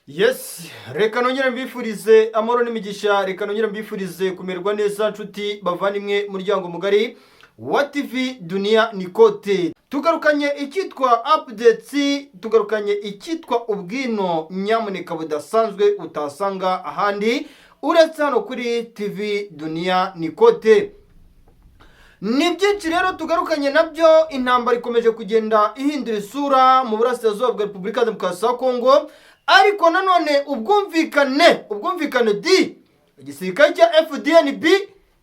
Yes, reka nongere mbifurize amahoro n'imigisha, reka nongere mbifurize kumererwa neza, nshuti bavandimwe, muryango mugari wa TV Dunia Nikote. Tugarukanye icyitwa updates, tugarukanye icyitwa ubwino nyamuneka budasanzwe utasanga ahandi uretse hano kuri TV Dunia Nikote. Ni byinshi rero tugarukanye nabyo. Intambara ikomeje kugenda ihindura isura mu burasirazuba bwa Repubulika ya Demokarasi ya Kongo, ariko nanone ubwumvikane di igisirikare cya FDNB,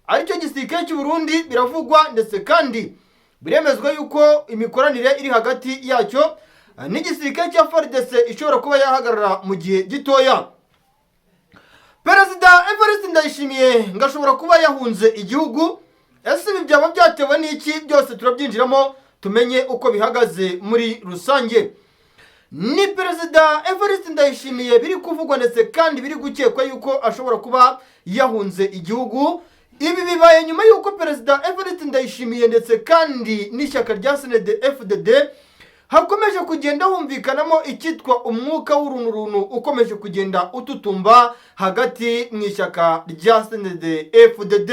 aricyo gisirikare cy'u Burundi, biravugwa ndetse kandi biremezwa yuko imikoranire iri hagati yacyo n'igisirikare cya FARDC ishobora kuba yahagarara mu gihe gitoya. Perezida Evariste Ndayishimiye ngo ashobora kuba yahunze igihugu. Ese ibi byaba byatewe n'iki? Byose turabyinjiramo tumenye uko bihagaze muri rusange. Ni Perezida Evariste Ndayishimiye biri kuvugwa ndetse kandi biri gukekwa yuko ashobora kuba yahunze igihugu. Ibi bibaye nyuma y'uko Perezida Evariste Ndayishimiye ndetse kandi n'ishyaka rya CNDD FDD hakomeje kugenda humvikanamo icyitwa umwuka w'urunturuntu ukomeje kugenda ututumba hagati mu ishyaka rya CNDD FDD.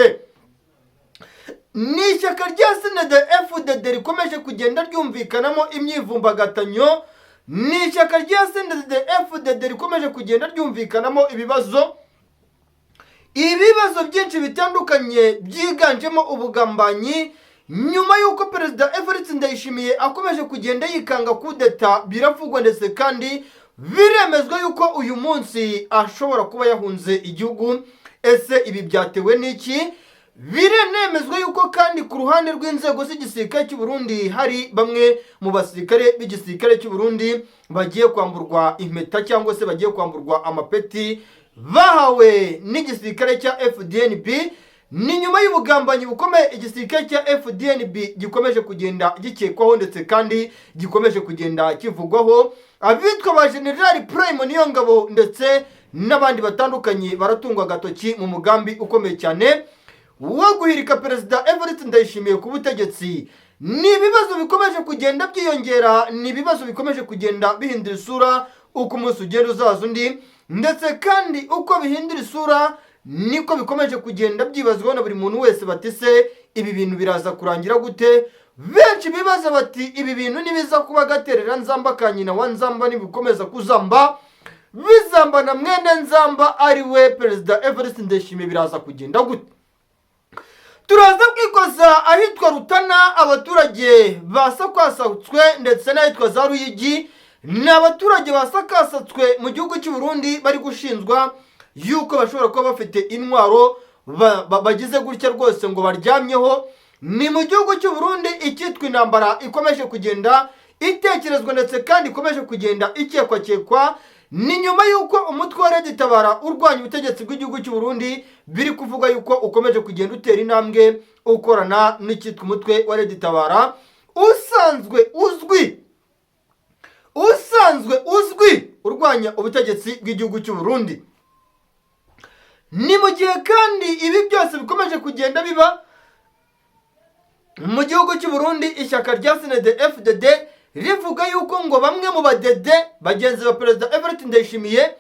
Ni ishyaka rya CNDD FDD rikomeje kugenda ryumvikanamo imyivumbagatanyo, ni ishyaka rya CNDD FDD rikomeje kugenda ryumvikanamo ibibazo byinshi bitandukanye byiganjemo ubugambanyi, nyuma y'uko Perezida Evariste Ndayishimiye akomeje kugenda yikanga kudeta. Biravugwa ndetse kandi biremezwa yuko uyu munsi ashobora kuba yahunze igihugu. Ese ibi byatewe n'iki? Birenemezwa yuko kandi ku ruhande rw'inzego z'igisirikare cy'u Burundi hari bamwe mu basirikare b'igisirikare cy'u Burundi bagiye kwamburwa impeta cyangwa se bagiye kwamburwa amapeti bahawe n'igisirikare cya FDNB. Ni nyuma y'ubugambanyi bukomeye igisirikare cya FDNB gikomeje kugenda gikekwaho ndetse kandi gikomeje kugenda kivugwaho. Abitwa ba General Prime Niyongabo ndetse n'abandi batandukanye baratungwa agatoki mu mugambi ukomeye cyane wo guhirika Perezida Evariste Ndayishimiye ku butegetsi. Ni ibibazo bikomeje kugenda byiyongera, ni ibibazo bikomeje kugenda bihindura isura uko umunsi ugenda uzaza undi, ndetse kandi uko bihindura isura niko bikomeje kugenda byibazwaho na buri muntu wese, bati: "Se ibi bintu biraza kurangira gute?" Benshi bibaza bati: "Ibi bintu nibiza kuba gaterera nzamba ka nyina wa nzamba, nibikomeza kuzamba bizamba na mwene nzamba ari we Perezida Evariste Ndayishimiye, biraza kugenda gute?" Turaza kwikoza ahitwa Rutana, abaturage basakasatswe, ndetse n'ahitwa za Ruyigi. Ni abaturage basakasatswe mu gihugu cy'u Burundi, bari gushinjwa yuko bashobora kuba bafite intwaro bagize gutya rwose ngo baryamyeho. Ni mu gihugu cy'u Burundi icyitwa intambara ikomeje kugenda itekerezwa ndetse kandi ikomeje kugenda ikekwakekwa. Ni nyuma y'uko umutwe wa RED Tabara urwanya ubutegetsi bw'igihugu cy'u Burundi biri kuvuga yuko ukomeje kugenda utera intambwe ukorana n'icyitwa umutwe wa RED Tabara usanzwe uzwi urwanya ubutegetsi bw'igihugu cy'u Burundi. Ni mu gihe kandi ibi byose bikomeje kugenda biba mu gihugu cy'u Burundi, ishyaka rya CNDD FDD rivuga yuko ngo bamwe mu badede bagenzi ba Perezida Evariste Ndayishimiye,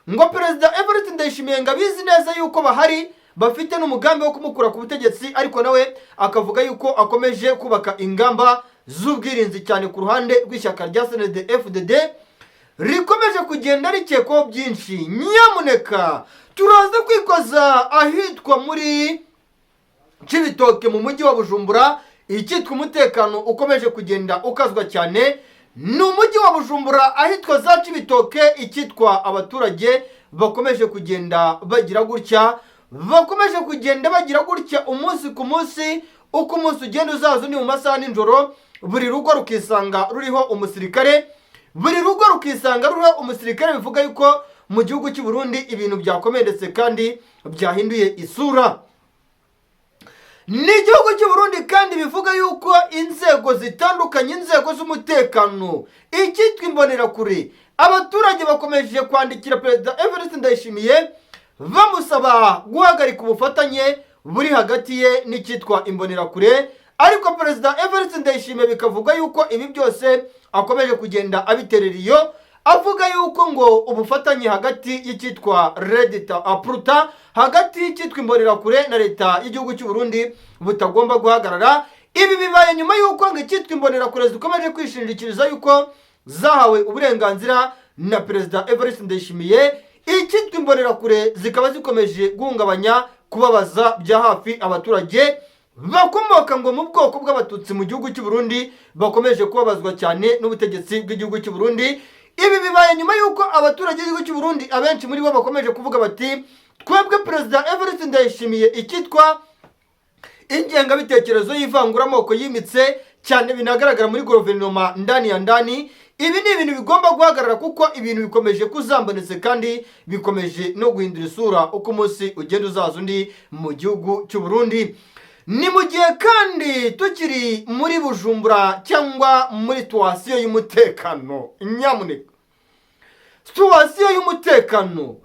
ngo Perezida Evariste Ndayishimiye ngo abizi neza yuko bahari, bafite n'umugambi wo kumukura ku butegetsi, ariko nawe akavuga yuko akomeje kubaka ingamba z'ubwirinzi cyane ku ruhande rw'ishyaka rya CNDD FDD rikomeje kugenda rikekwaho byinshi. Nyamuneka turaza kwikoza ahitwa muri Cibitoke mu mujyi wa Bujumbura, icyitwa umutekano ukomeje kugenda ukazwa cyane. Ni umujyi wa Bujumbura ahitwa za Cibitoke, icyitwa abaturage bakomeje kugenda bagira gutya, bakomeje kugenda bagira gutya umunsi ku munsi, uko umunsi ugenda uzaza ni mu masaha nijoro, buri rugo rukisanga ruriho umusirikare, buri rugo rukisanga ruriho umusirikare. Bivuga yuko mu gihugu cy'u Burundi ibintu byakomeye ndetse kandi byahinduye isura. Ni igihugu cy'u Burundi kandi bivuga yuko inzego zitandukanye, inzego z'umutekano, icyitwa imbonerakure, abaturage bakomeje kwandikira Perezida Evariste Ndayishimiye bamusaba guhagarika ubufatanye buri hagati ye n'icyitwa imbonerakure, ariko Perezida Evariste Ndayishimiye bikavuga yuko ibi byose akomeje kugenda abiterera iyo. Avuga yuko ngo ubufatanye hagati y'icyitwa Red Tabara, hagati y'icyitwa Imbonerakure na leta y'igihugu cy'u Burundi butagomba guhagarara. Ibi bibaye nyuma y'uko ngo icyitwa Imbonerakure zikomeje kwishingikiriza yuko zahawe uburenganzira na Perezida Evariste Ndayishimiye. Icyitwa Imbonerakure zikaba zikomeje guhungabanya, kubabaza bya hafi abaturage bakomoka ngo mu bwoko bw'Abatutsi mu gihugu cy'u Burundi, bakomeje kubabazwa cyane n'ubutegetsi bw'igihugu cy'u Burundi. Ibi bibaye nyuma y'uko abaturage b'igihugu cy'u Burundi, abenshi muri bo, bakomeje kuvuga bati: "Twebwe Perezida Evariste Ndayishimiye, icyitwa ingengabitekerezo y'ivanguramoko yimitse cyane binagaragara muri guverinoma ndani ya ndani, ibi ni ibintu bigomba guhagarara, kuko ibintu bikomeje kuzambonetse kandi bikomeje no guhindura isura uko umunsi ugenda uzaza undi mu gihugu cy'u Burundi." Ni mu gihe kandi tukiri muri Bujumbura cyangwa muri situation y'umutekano. Nyamuneka, situation y'umutekano: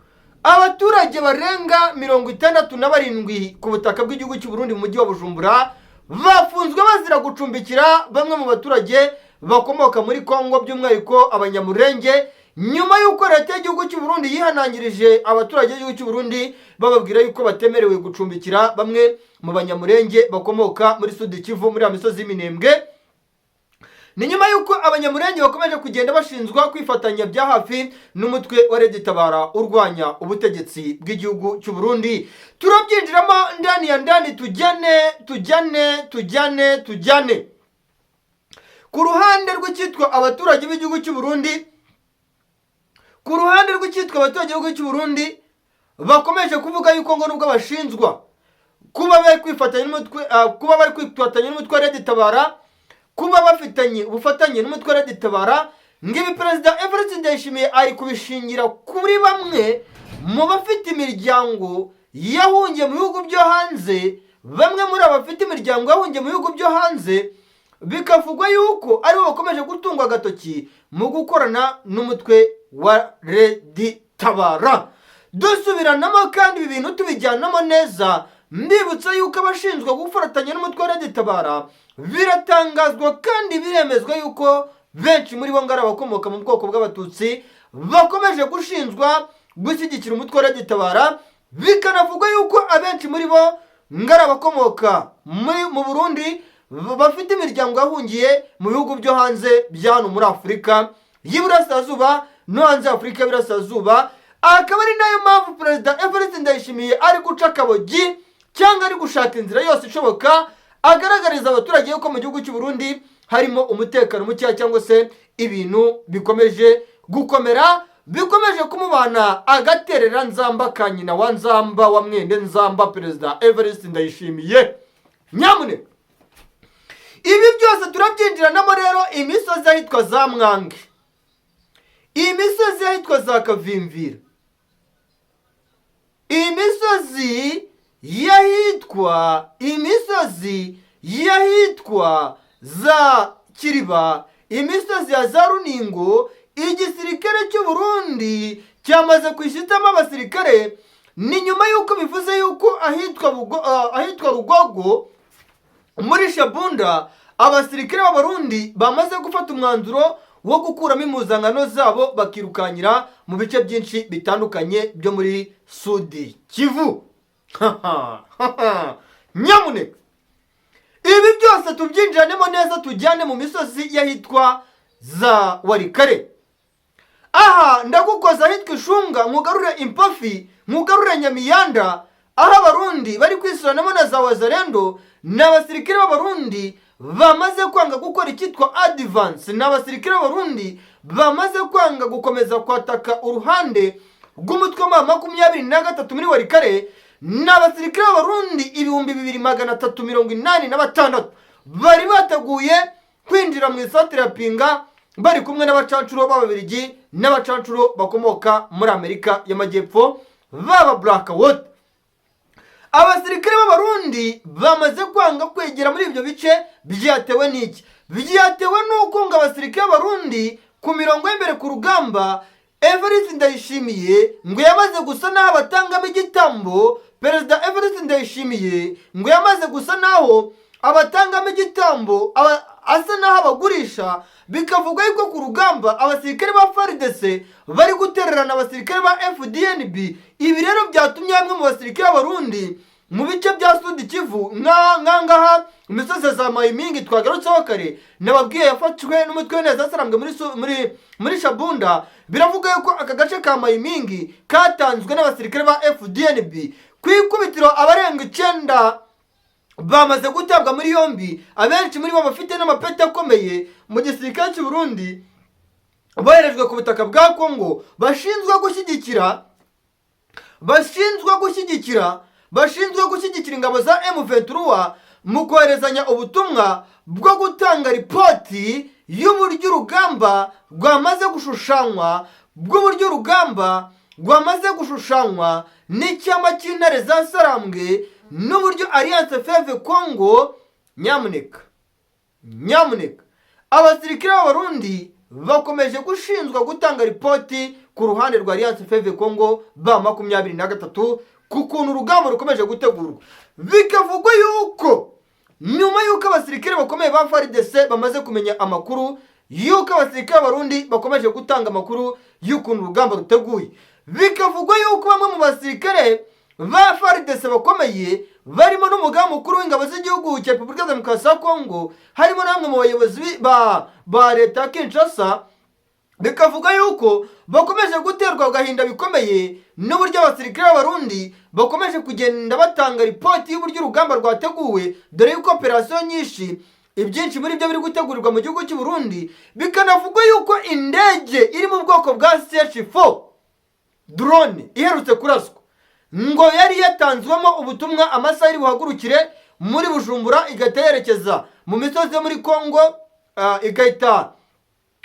abaturage barenga 67 ku butaka bw'igihugu cy'u Burundi, mu mujyi wa Bujumbura, bafunzwe bazira gucumbikira bamwe mu baturage bakomoka muri Kongo, by'umwihariko Abanyamurenge, nyuma y'uko leta y'igihugu cy'u Burundi yihanangirije abaturage b'igihugu cy'u Burundi, bababwira yuko batemerewe gucumbikira bamwe mu Banyamurenge bakomoka muri Sud Kivu, muri ya misozi y'Iminembwe. Ni nyuma y'uko Abanyamurenge bakomeje kugenda bashinzwa kwifatanya bya hafi n'umutwe wa Red Tabara urwanya ubutegetsi bw'igihugu cy'u Burundi. Turabyinjiramo ndani ya ndani, tujyane, tujyane, tujyane, tujyane. Ku ruhande rw'icyitwa abaturage b'igihugu cy'u Burundi, ku ruhande rw'icyitwa abaturage b'igihugu cy'u Burundi, bakomeje kuvuga yuko ngo nubwo bashinzwa kuba bari kwifatanya n'umutwe wa Red Tabara, kuba bafitanye ubufatanye n'umutwe wa Red Tabara, ngo ibi Perezida Evariste Ndayishimiye ari kubishingira kuri bamwe mu bafite imiryango yahungiye mu bihugu byo hanze. Bamwe muri abo bafite imiryango yahungiye mu bihugu byo hanze bikavugwa yuko aribo bakomeje gutungwa agatoki mu gukorana n'umutwe wa Red Tabara. Dusubiranamo kandi ibi bintu tubijyanamo neza, mbibutsa yuko abashinzwe gufatanya n'umutwe wa Red Tabara biratangazwa kandi biremezwa yuko benshi muri bo ngo ari abakomoka mu bwoko bw'Abatutsi bakomeje gushinjwa gushyigikira umutwe wa Red Tabara. Bikanavugwa yuko abenshi muri bo ngo ari abakomoka mu Burundi bafite imiryango yahungiye mu bihugu byo hanze bya hano muri Afurika y'Iburasirazuba no hanze y'Afurika y'Iburasirazuba. Akaba ari nayo mpamvu Perezida Evariste Ndayishimiye ari guca akabogi cyangwa ari gushaka inzira yose ishoboka agaragariza abaturage yuko mu gihugu cy'u Burundi harimo umutekano mukeya, cyangwa se ibintu bikomeje gukomera, bikomeje kumubana agaterera nzamba ka nyina wa Nzamba wa mwende Nzamba, Perezida Evariste Ndayishimiye. Nyamuneka, ibi byose turabyinjiranamo rero. Imisozi ahitwa za Mwange, imisozi ahitwa za Kavimvira, imisozi y'ahitwa za Kiriba, imisozi ya za Runingo, igisirikare cy'u Burundi cyamaze kwishyitamo abasirikare. Ni nyuma y'uko bivuze yuko ahitwa Rugogo muri Shabunda abasirikare b'Abarundi bamaze gufata umwanzuro wo gukuramo impuzankano zabo, bakirukanyira mu bice byinshi bitandukanye byo muri Sud Kivu. Nyamuneka, ibi byose tubyinjiranemo neza, tujyane mu misozi y'ahitwa za Walikale. Aha ndagukoza ahitwa Ishunga, nkugarure Impafi, nkugarure Nyamiyanda, aho Abarundi bari kwisuranamo na za Wazalendo. Ni abasirikare b'Abarundi bamaze kwanga gukora icyitwa advance, ni abasirikare b'Abarundi bamaze kwanga gukomeza kwataka uruhande rw'umutwe wa 23 muri Walikale. Ni abasirikare b'Abarundi 2386 bari bateguye kwinjira mu isantire ya Pinga bari kumwe n'abacancuro b'Ababirigi n'abacancuro bakomoka muri Amerika y'Amajyepfo baba Black Water. Abasirikare b'Abarundi bamaze kwanga kwegera muri ibyo bice. Byatewe n'iki? Byatewe n'uko ngo abasirikare b'Abarundi ku mirongo y'imbere ku rugamba, Evariste Ndayishimiye ngo yamaze gusa n'aho abatangamo igitambo. Perezida Evariste Ndayishimiye ngo yamaze gusa n'aho abatangamo igitambo, asa n'aho abagurisha. Bikavugwa yuko ku rugamba abasirikare ba FARDC bari gutererana abasirikare ba FDNB. Ibi rero byatumye bamwe mu basirikare b'Abarundi mu bice bya Sud Kivu, nkangaha imisozi ya za Mayimingi twagarutseho kare, nababwiye yafashwe n'umutwe w'intare zasarambwe muri Shabunda. Biravuga yuko aka gace ka Mayimingi katanzwe n'abasirikare ba FDNB. Ku ikubitiro abarenga 9 bamaze gutabwa muri yombi, abenshi muri bo bafite n'amapeti akomeye mu gisirikare cy'u Burundi, boherejwe ku butaka bwa Kongo, bashinzwe gushyigikira ingabo za M23 mu koherezanya ubutumwa bwo gutanga ripoti y'uburyo urugamba rwamaze gushushanywa, bw'uburyo urugamba rwamaze gushushanywa n'icyama cy'intare za Sarambwe n'uburyo Alliance Fleuve Congo. Nyamuneka, nyamuneka, abasirikare b'Abarundi bakomeje gushinzwa gutanga ripoti ku ruhande rwa Alliance Fleuve Congo ba 23 ku kuntu urugamba rukomeje gutegurwa. Bikavugwa yuko nyuma y'uko abasirikare bakomeye ba FARDC bamaze kumenya amakuru y'uko abasirikare b'Abarundi bakomeje gutanga amakuru y'ukuntu urugamba ruteguye, bikavugwa yuko bamwe mu basirikare ba FARDC bakomeye, barimo n'umugaba mukuru w'ingabo z'igihugu cya Repubulika ya Demokarasi ya Kongo, harimo na bamwe mu bayobozi ba leta ya Kinshasa, bikavuga yuko bakomeje guterwa agahinda bikomeye n'uburyo abasirikare b'Abarundi bakomeje kugenda batanga ripoti y'uburyo urugamba rwateguwe, dore yuko operasiyo nyinshi, ibyinshi muri byo biri gutegurirwa mu gihugu cy'u Burundi. Bikanavugwa yuko indege iri mu bwoko bwa CH4 drone iherutse kuraswa ngo yari yatanzwemo ubutumwa amasaha iri buhagurukire muri Bujumbura, igahita yerekeza mu misozi yo muri Kongo, igahita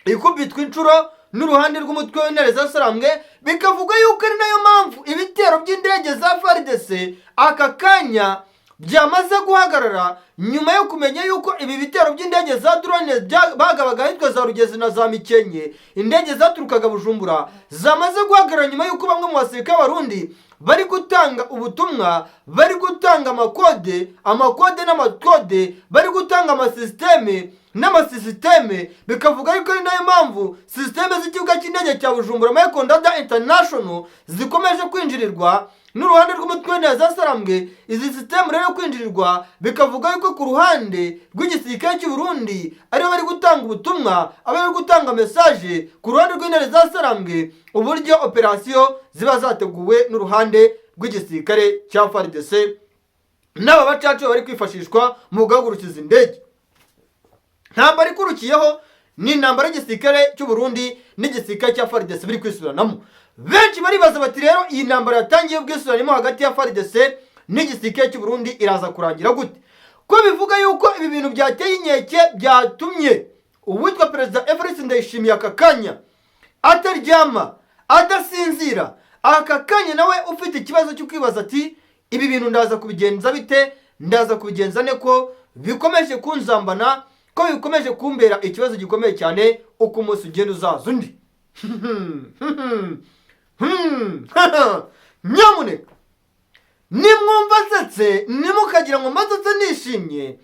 ikubitwa inshuro n'uruhande rw'umutwe w'intare zasarambwe. Bikavugwa yuko ari nayo mpamvu ibitero by'indege za FARDC aka kanya byamaze guhagarara, nyuma yo kumenya yuko ibi bitero by'indege za drone bagabaga ahitwa za Rugezi na za Mikenke, indege zaturukaga Bujumbura, zamaze guhagarara nyuma y'uko bamwe mu basirikare b'Abarundi bari gutanga ubutumwa, bari gutanga amakode, amakode n'amakode, bari gutanga amasisiteme n'amasisiteme. Bikavuga yuko ari nayo mpamvu sisiteme z'ikibuga cy'indege cya Bujumbura Michael Ndada International zikomeje kwinjirirwa n'uruhande rw'umutwe w'intare zasarambwe. Izi sisitemu rero kwinjirirwa, bikavuga yuko ku ruhande rw'igisirikare cy'u Burundi aribo bari gutanga ubutumwa, aba bari gutanga message ku ruhande rw'intare zasarambwe, uburyo operasiyo ziba zateguwe n'uruhande rw'igisirikare cya FARDC n'aba bacacu bari kwifashishwa mu guhagurukiza indege. Ntambara ikurikiyeho ni intambara y'igisirikare cy'u Burundi n'igisirikare cya FARDC biri kwisubiranamo. Benshi baribaza bati: "Rero iyi ntambara yatangiye ubwisubiranemo hagati ya FARDC n'igisirikare cy'u Burundi iraza kurangira gute?" Ko bivuga yuko ibi bintu byateye inkeke, byatumye uwitwa Perezida Evariste Ndayishimiye aka kanya ataryama, adasinzira, aka kanya nawe ufite ikibazo cyo kwibaza ati: "Ibi bintu ndaza kubigenza bite? Ndaza kubigenza ne ko bikomeje kunzambana, ko bikomeje kumbera ikibazo gikomeye cyane uko umunsi ugenda uzaza undi?" Nyamuneka, nimwumva nsetse ntimukagira ngo mba nishimye,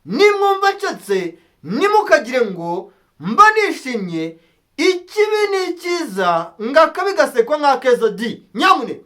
nimwumva nsetse ntimukagire ngo mba nishimye. Ikibi ni icyiza ngo akabi gasekwa nk'akeza di. Nyamuneka,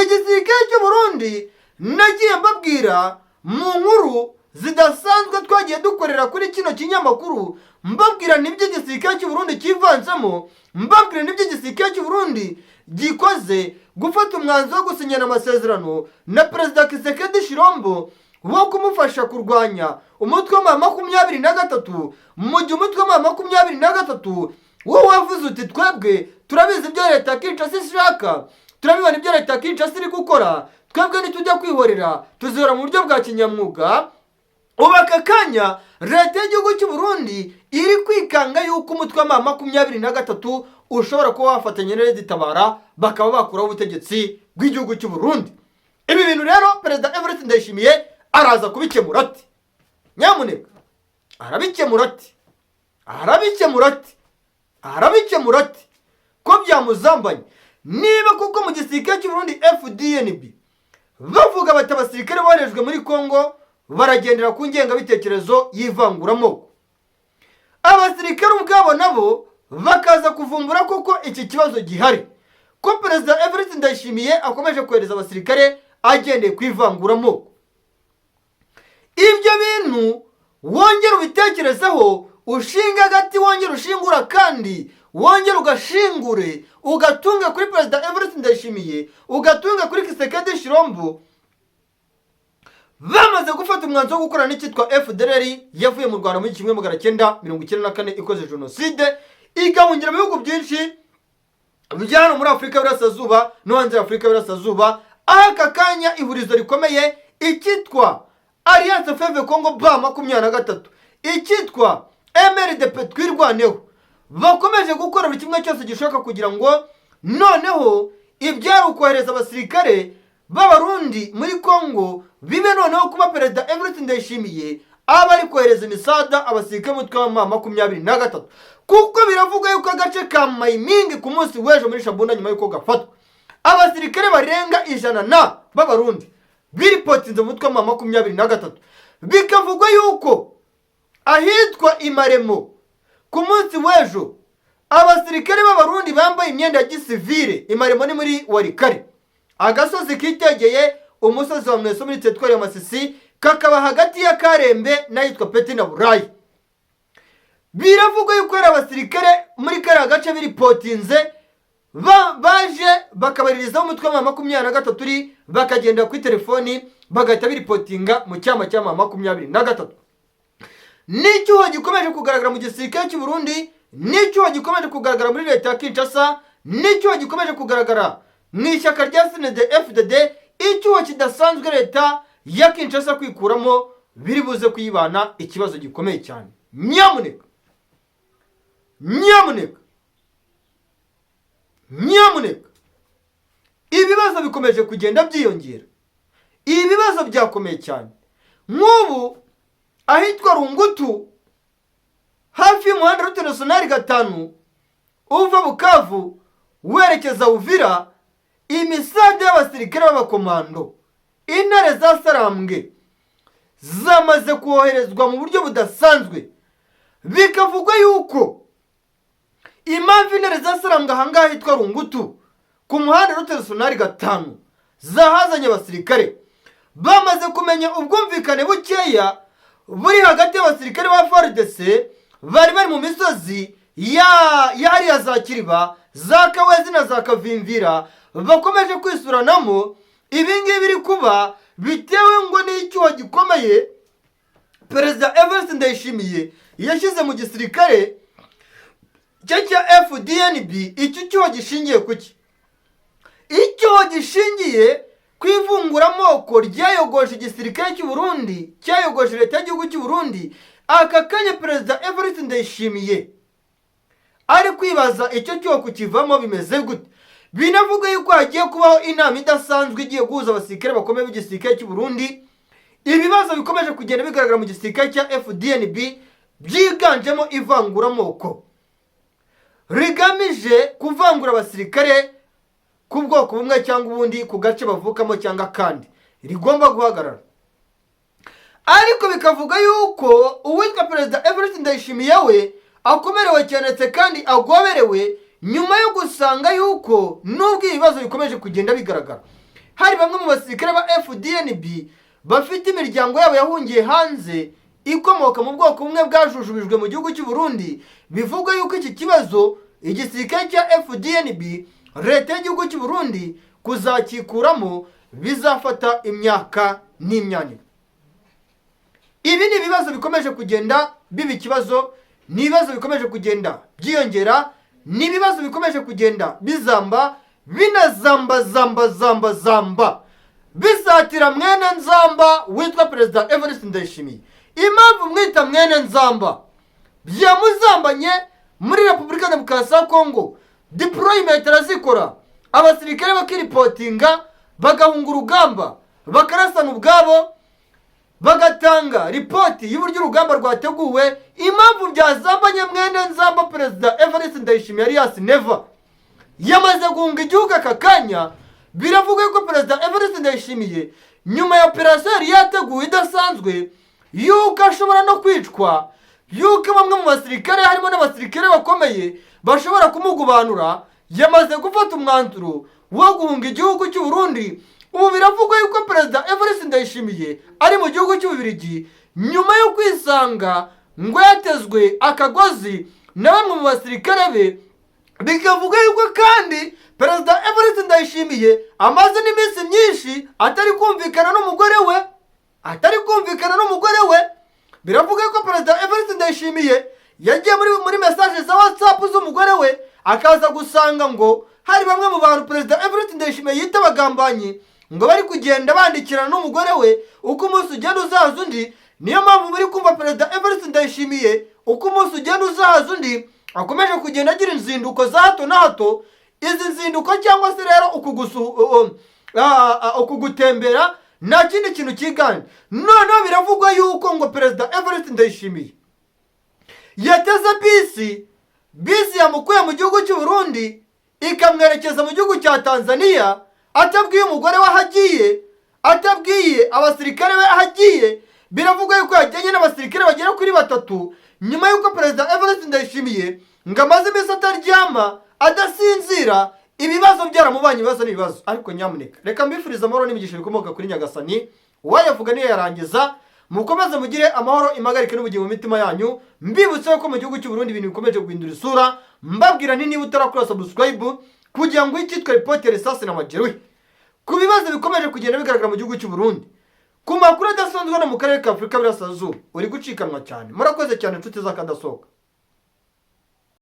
igisirikare cy'u Burundi nagiye mbabwira mu nkuru zidasanzwe twagiye dukorera kuri kino kinyamakuru, mbabwira n'ibyo igisirikare cy'u Burundi kivanzemo, mbabwira n'ibyo igisirikare cy'u Burundi gikoze, gufata umwanzuro wo gusinyana amasezerano na Perezida Tshisekedi Tshilombo wo kumufasha kurwanya umutwe wa 23, mu gihe umutwe wa 23 wo wavuze uti: "Twebwe turabizi ibyo leta ya Kinshasa ishaka, turabibona ibyo leta ya Kinshasa iri gukora, twebwe ntitujya kwihorera, tuzihora mu buryo bwa kinyamwuga." Ubu aka kanya leta y'igihugu cy'u Burundi iri kwikanga yuko umutwe wa 23 ushobora kuba wafatanya na Tabara bakaba bakuraho ubutegetsi bw'igihugu cy'u Burundi. Ibi bintu rero Perezida Evariste Ndayishimiye araza kubikemura ati? Nyamuneka, arabikemura ati? Arabikemura ati? Arabikemura ati ko byamuzambanye? Niba kuko mu gisirikare cy'u Burundi FDNB bavuga bati abasirikare boherejwe muri Congo. Baragendera ku ngengabitekerezo y'ivanguramoko. Abasirikare ubwabo nabo bakaza kuvumbura koko iki kibazo gihari, ko Perezida Evariste Ndayishimiye akomeje kohereza abasirikare agendeye ku ivanguramoko. Ibyo bintu wongera ubitekerezeho, ushinga agati, wongera ushingura, kandi wongera ugashingure, ugatunga kuri Perezida Evariste Ndayishimiye, ugatunga kuri Tshisekedi Tshilombo. Bamaze gufata umwanzuro wo gukorana n'icyitwa FDLR yavuye mu Rwanda muri 1994, ikoze jenoside, igahungira mu bihugu byinshi bya hano muri Afurika y'Iburasirazuba no hanze y'Afurika y'Iburasirazuba, aho aka kanya ihurizo rikomeye icyitwa Alliance Fleuve Congo B23, icyitwa MRDP Twirwaneho, bakomeje gukora buri kimwe cyose gishoboka kugira ngo noneho ibyari ukohereza abasirikare b'Abarundi muri Congo bibe noneho kuba Perezida Evariste Ndayishimiye aba ari kohereza imisada abasirikare b'umutwe wa M23, kuko biravuga yuko agace ka Mayimingi ku munsi w'ejo muri Shabunda, nyuma y'uko gafatwa, abasirikare barenga 100 na b'Abarundi biripotinze mu mutwe wa M23. Bikavugwa yuko ahitwa Imaremo ku munsi w'ejo abasirikare b'Abarundi bambaye imyenda ya gisivire. Imaremo ni muri Walikale, agasozi kitegeye umusozi wa Mweso muri teritwari ya Masisi, kakaba hagati ya Karembe n'ahitwa Peti na Burayi. Biravugwa yuko hari abasirikare muri kariya gace biripotinze, baje bakabaririzaho umutwe wa 23 uri, bakagenda kuri telefoni bagahita biripotinga mu cyama cya 23. N'icyuho gikomeje kugaragara mu gisirikare cy'u Burundi, n'icyuho gikomeje kugaragara muri leta ya Kinshasa, n'icyuho gikomeje kugaragara mu ishyaka rya CNDD FDD, icyuho kidasanzwe leta ya Kinshasa kwikuramo biri buze kuyibana ikibazo gikomeye cyane. Nyamuneka, nyamuneka, nyamuneka, ibibazo bikomeje kugenda byiyongera, ibibazo byakomeye cyane. Nk'ubu ahitwa Rungutu, hafi y'umuhanda route nationale 5 uva Bukavu werekeza Uvira, imisade y'abasirikare b'abakomando, Intare za Sarambwe, zamaze koherezwa mu buryo budasanzwe. Bikavugwa yuko impamvu Intare za Sarambwe ahangaha hitwa Rungutu ku muhanda route nationale 5 zahazanye abasirikare, bamaze kumenya ubwumvikane bukeya buri hagati y'abasirikare ba FARDC bari bari mu misozi ya hariya za Kiriba, za Kawezi na za Kavimvira, bakomeje kwisuranamo. Ibi ngibi biri kuba bitewe ngo n'icyuho gikomeye Perezida Evariste Ndayishimiye yashyize mu gisirikare cye cya FDNB. Icyo cyuho gishingiye ku ki? Icyuho gishingiye ku ivunguramoko ryayogoje igisirikare cy'u Burundi, cyayogoje leta y'igihugu cy'u Burundi. Aka kanya Perezida Evariste Ndayishimiye ari kwibaza icyo cyuho kukivamo bimeze gute. Binavuga yuko hagiye kubaho inama idasanzwe igiye guhuza abasirikare bakomeye b'igisirikare cy'u Burundi. Ibibazo bikomeje kugenda bigaragara mu gisirikare cya FDNB byiganjemo ivanguramoko rigamije kuvangura abasirikare ku bwoko bumwe cyangwa ubundi, ku gace bavukamo cyangwa kandi, rigomba guhagarara. Ariko bikavuga yuko uwitwa Perezida Evariste Ndayishimiye we akomerewe cyane, ndetse kandi agoberewe, nyuma yo gusanga yuko nubwo ibibazo bikomeje kugenda bigaragara, hari bamwe mu basirikare ba FDNB bafite imiryango yabo yahungiye hanze ikomoka mu bwoko bumwe bwajujubijwe mu gihugu cy'u Burundi. Bivugwa yuko iki kibazo igisirikare cya FDNB, leta y'igihugu cy'u Burundi kuzakikuramo bizafata imyaka n'imyaniko. Ibi ni ibibazo bikomeje kugenda biba ikibazo, ni ibibazo bikomeje kugenda byiyongera, ni ibibazo bikomeje kugenda bizamba, binazamba zamba zamba zamba, bizatira mwene Nzamba witwa Perezida Evariste Ndayishimiye. Impamvu mwita mwene Nzamba, byamuzambanye muri Repubulika Demokarasi ya Kongo. Deployment arazikora, abasirikare bakiripotinga, bagahunga urugamba, bakarasana ubwabo, bagatanga ripoti y'uburyo urugamba rwateguwe. Impamvu byazambanye mwene Nzamba Perezida Evariste Ndayishimiye alias Neva yamaze guhunga igihugu aka kanya, biravuga ko Perezida Evariste Ndayishimiye Nyuma ya operasiyo yari yateguwe idasanzwe, yuko ashobora no kwicwa, yuko bamwe mu basirikare, harimo n'abasirikare bakomeye, bashobora kumugubanura, yamaze gufata umwanzuro wo guhunga igihugu cy'u Burundi. Ubu biravugwa yuko Perezida Evariste Ndayishimiye ari mu gihugu cy'Ububiligi, nyuma yo kwisanga ngo yatezwe akagozi na bamwe mu basirikare be. Bikavuga yuko kandi Perezida Evariste Ndayishimiye amaze n'iminsi myinshi atari kumvikana n'umugore we, atari kumvikana n'umugore we. Biravuga ko Perezida Evariste Ndayishimiye yagiye muri message za WhatsApp z'umugore we, akaza gusanga ngo hari bamwe mu bantu Perezida Evariste Ndayishimiye yita abagambanyi ngo bari kugenda bandikirana n'umugore we uko umunsi ugenda uzaza undi. Niyo mpamvu muri kumva Perezida Evariste Ndayishimiye, uko umunsi ugenda uzaza undi, akomeje kugenda agira inzinduko za hato na hato. Izi nzinduko cyangwa se rero uku gutembera nta kindi kintu cyiganje. Noneho biravugwa yuko ngo Perezida Evariste Ndayishimiye yateze bisi, bisi yamukuye mu gihugu cy'u Burundi ikamwerekeza mu gihugu cya Tanzania, atabwiye umugore we aho agiye, atabwiye abasirikare be aho agiye. Biravugwa yuko yajyanye n'abasirikare bagera kuri batatu, nyuma y'uko Perezida Evariste Ndayishimiye ngo amaze iminsi ataryama, adasinzira, ibibazo byaramubanye ibibazo n'ibibazo. Ariko nyamuneka reka mbifurize amahoro n'imigisha bikomoka kuri Nyagasani. Uwayavuga niyo yarangiza. Mukomeze mugire amahoro, impagarike n'ubugingo mu mitima yanyu. Mbibutse ko mu gihugu cy'u Burundi ibintu bikomeje guhindura isura. Mbabwira nti niba utarakora subscribe kugira ngo icyitwa ripoti ya risasi na majeruhi ku bibazo bikomeje kugenda bigaragara mu gihugu cy'u Burundi, ku makuru adasanzwe no mu karere ka Afurika y'Iburasirazuba, uri gucikanwa cyane. Murakoze cyane, inshuti z'akadasohoka.